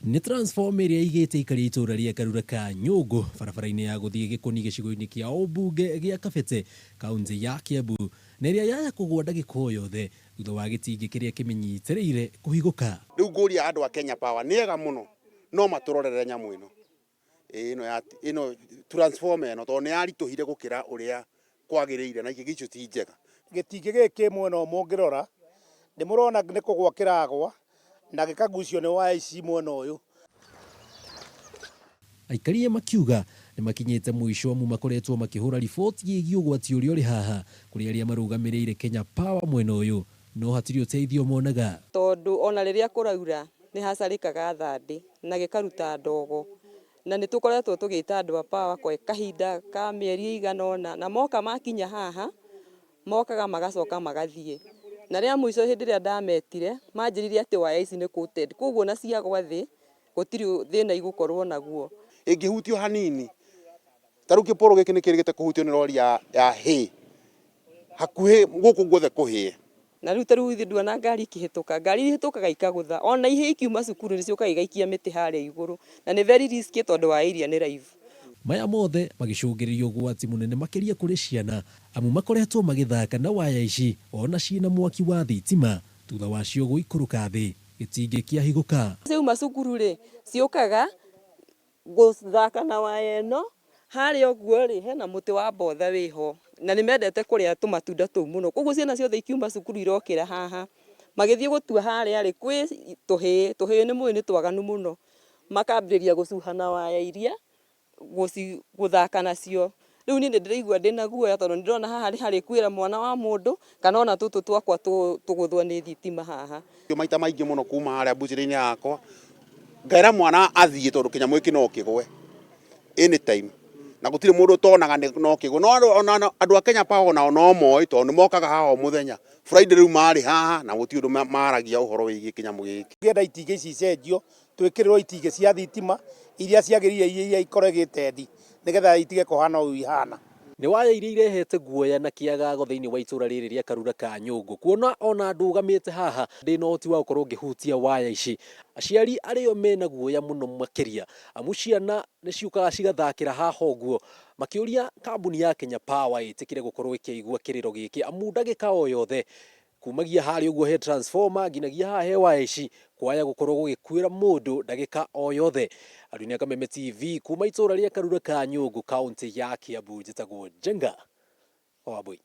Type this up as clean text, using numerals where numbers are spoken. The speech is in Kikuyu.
Nĩ transformer ĩrĩa ĩigĩte aikari a itũũra rĩa Karura ka Nyũngũ barabara-inĩ ya gũthiĩ Gĩkũni gĩcigo-inĩ kĩa ũmbunge gĩa Kabete, kauntĩ ya Kiambu, na ĩrĩa yaya kũgũa ndagĩka o yothe thutha wa gĩtingĩ kĩrĩa kĩmĩnyitĩrĩire kũhigũka. Rĩu ngũria andũ a Kenya Power nĩ ega mũno no matũrorere nyamũ ĩno ĩno ya ĩno transformer ĩno tondũ nĩ yaritũhire gũkĩra ũrĩa kwagĩrĩire na ingĩ icio ti njega. Gĩtingĩ gĩkĩ kĩ mwena ũyũ mũngĩrora, nĩ mũrona nĩ kũgwa kĩragwa na gĩkagucio nĩ waya ici mwena ũyũ. Aikaria makiuga nĩ makinyĩte mũico amu makoretwo makĩhũra riboti ĩgiĩ ũgwati ũrĩa ũrĩ haha kũrĩ arĩa marũgamĩrĩire Kenya Power mwena ũyũ no hatirĩ ũteithio monaga. Tondũ ona rĩrĩa kũraura nĩ hacarĩkaga thandĩ na gĩkaruta ndogo. Na nĩ tũkoretwo tũgĩta andũ a Power kwa kahinda ka mĩeri ĩigana ũna, na moka makinya haha, mokaga magacoka magathiĩ. Na rĩa mũico hĩndĩ ĩrĩa ndametire, manjĩrire atĩ waya ici nĩ coated, koguo ona ciagwa thĩ, gũtirĩ thĩna igũkorwo naguo. Ĩngĩhutio hanini, ta rĩu kĩpũrũ gĩkĩ nĩ kĩrĩgĩte kũhutio nĩ rori ya hay, hakuhĩ gũkũ guothe kũhĩe. Na rĩu ta rĩu ithuĩ nduona ngari ikĩhĩtũka, ngari ihĩtũkaga ikagũtha, ona ihĩĩ ikiuma cukuru nĩ ciũkaga igaikia mĩtĩ harĩa igũrũ, na nĩ very risky tondũ wa area nĩ live. Maya mothe magĩcũngĩrĩria ũgwati mũnene makĩria kũrĩ ciana amu makoretwo magĩthaka na waya ici ona ciĩna mwaki wa thitima thutha wacio gũikũrũka thĩ gĩtingĩ kĩahigũka. Ciauma cukuru rĩ, ciũkaga gũthaka na waya ĩno, harĩa ũguo rĩ, hena mũtĩ wa mbotha wĩho, na nĩ mendete kũrĩa tũmatunda tũu mũno, koguo ciana ciothe ikiuma cukuru irokĩra haha, magĩthiĩ gũtua harĩa rĩ, kwĩ tũhĩĩ, tũhĩĩ nĩ mũĩ nĩ twaganu mũno, makambĩrĩria gũcuha na waya iria, gũthaka nacio. Rĩu niĩ nĩ ndĩraigua ndĩna guoya tondũ nĩ ndĩrona haha nĩ harĩkuĩra mwana wa mũndũ, kana ona tũtũ twakwa tũgũthwo nĩ thitima haha. Maita maingĩ mũno kuma harĩa mbucĩrĩ-inĩ yakwa, ngera mwana athiĩ tondũ kĩnyamũ gĩkĩ no kĩgwe anytime na gũtirĩ mũndũ ũtonaga no kĩgwe. No ona andũ a Kenya Power onao no moĩ tondũ nĩ mokaga haha o mũthenya. Friday rĩu marĩ haha na gũtirĩ ũndũ maragia ũhoro wĩgiĩ kĩnyamũ gĩkĩ. Tũngĩenda itingĩ ici icenjio, twĩkĩrĩrwo itingĩ cia thitima iria ciagĩrĩire iria ikoregĩte nĩgetha itige kũhana ũũ ihana. Nĩ waya iria irehete guoya na kĩagago thĩinĩ wa itũra rĩrĩ rĩa Karura ka Nyũngũ, kuona ona ndũgamĩte haha ndĩna ũhoti wa gũkorwo ngĩhutia waya ici. Aciari arĩo mena guoya mũno makĩria amu ciana nĩ ciũkaga cigathakĩra haha ũguo, makĩũria kambuni ya Kenya Power ĩtĩkĩre gũkorwo ĩkĩigua kĩrĩro gĩkĩ amu ndagĩka o yothe Kumagia harĩa ũguo he transformer nginagia haha he waya ici kwaya gũkorwo gũgĩkuĩra mũndũ ndagĩka o yothe. Aruni a Kameme TV kuma itũra rĩa Karura ka Nyũngũ kaũntĩ ya Kiambu njĩtagwo Njenga wa Wambui.